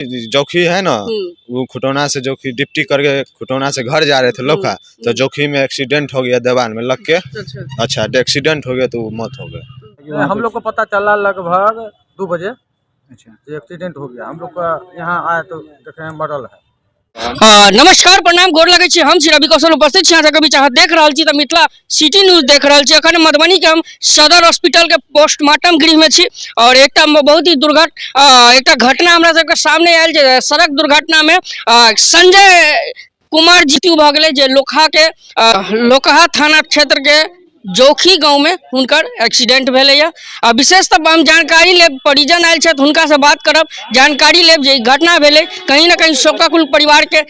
जोखी है ना, वो खुटौना से जोखी डिप्टी करके खुटौना से घर जा रहे थे लोखा, तो जोखी में एक्सीडेंट हो गया दीवार में लग के। अच्छा, एक्सीडेंट हो गया तो वो मौत हो गया। हम लोग को पता चला लगभग 2 बजे। अच्छा, एक्सीडेंट हो गया। हम लोग का यहाँ आए तो देखे हैं मरल है। नमस्कार, प्रणाम, गोर लगै छी। हम छी रवि कौशल, उपस्थित छी अहाँ सबके बीच। अहाँ देख रहल छी तऽ मिथिला सिटी न्यूज देख रहल छी। अखन मधुबनी के हम सदर हॉस्पिटल के पोस्टमार्टम गृह में छी और एकटा बहुत ही एकटा घटना हमरा सबके सामने आयल जे सड़क दुर्घटना में संजय कुमार जीतू भऽ गेलै, जे लोकहा के लोकहा थाना क्षेत्र के जोखी गांव में हुनकर एक्सीडेंट भेलैया। आ विशेषतः हम जानकारी लेब, परिजन आयल छथि, हुनका से बात करब, जानकारी लेब जे ई घटना भेलै। कहीं ना कहीं शोकाकुल परिवार के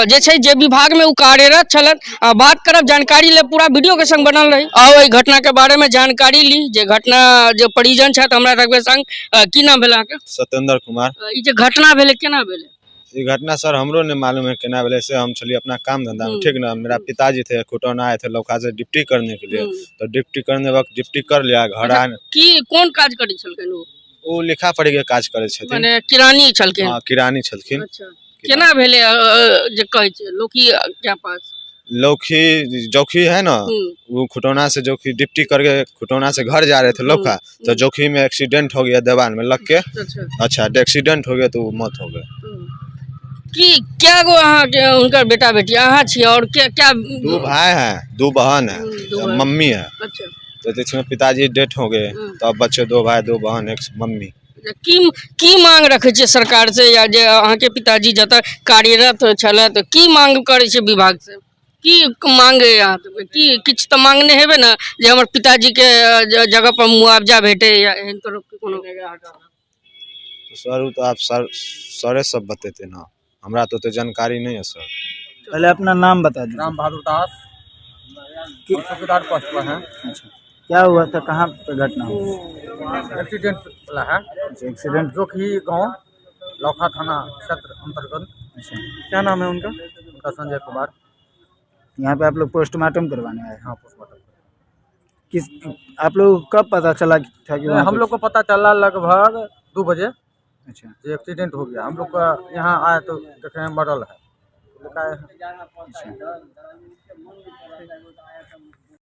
जे छै, जे विभाग में ओ कार्यरत छलनि, बात करब, जानकारी लेब। पूरा वीडियो के संग बनल रही। आउ एहि घटना के बारे में जानकारी ली। जे घटना, जे परिजन छथि हमरा सबके संग। की नाम भेल अहाँके? सत्येंद्र कुमार। ई जे घटना भेलै, केना भेलै? ये घटना सर हमरो नहीं मालूम है केना भेलै से। हम चलिए अपना काम धंधा में, ठीक ना। मेरा पिताजी थे, खुटौना आए थे लौका से ड्यूटी करने के लिए, तो ड्यूटी करने वक्त ड्यूटी कर लिया, घर आने की कोन काज करै छलखिन ओ? वो लिखा पढ़ी के काज करे छथिन। माने किरानी छलखिन? हाँ, किरानी छलखिन। अच्छा, केना भेलै? जे कहै छै लोकी के पास लौखी जोखी है ना, वो खुटौना से जोखी डिप्टी करके खुटौना से घर जा रहे थे लोखा, तो जोखी में एक्सीडेंट हो गया दीवार में लग के। अच्छा, एक्सीडेंट हो गया तो वो मौत हो गया। की क्या गो अहाँके हुनकर बेटा बेटी अहाँ छी और क्या क्या? 2 भाई हैं, 2 बहन है, 2 भाई। मम्मी है। तो इसमें पिताजी डेथ हो गए, तो अब बच्चे 2 भाई, 2 बहन, 1 मम्मी। की की मांग रखे छियै सरकार से, या जे अहाँके पिताजी जतऽ कार्यरत छलै तऽ की मांग करै छै विभाग से? की मांग है अहाँ सबके? की किछु तऽ मांग नहि हेबै ने जे हमर पिताजी के जगह पर मुआवजा भेटे या एहन तरह के कोनो? तो सर वो तो आप सर सरे सब बतेते ना, हमरा तो जानकारी नहीं है सर। पहले अपना नाम बता दीजिए। राम बहादुर दास, चौकीदार पोस्ट पर हैं। अच्छा, क्या हुआ था, कहाँ पे घटना हुई? एक्सीडेंट वाला है। अच्छा, एक्सीडेंट। जोखी गांव, लौखा थाना क्षेत्र अंतर्गत। अच्छा, क्या नाम है उनका? उनका संजय कुमार। यहाँ पे आप लोग पोस्टमार्टम करवाने आए? हाँ, पोस्टमार्टम। किस आप लोग कब पता चला था कि वहाँ हम लोग को पता चला लगभग 2 बजे। अच्छा, जो एक्सीडेंट हो गया। हम लोग का यहाँ आए तो देखे हैं मरल है। अच्छा।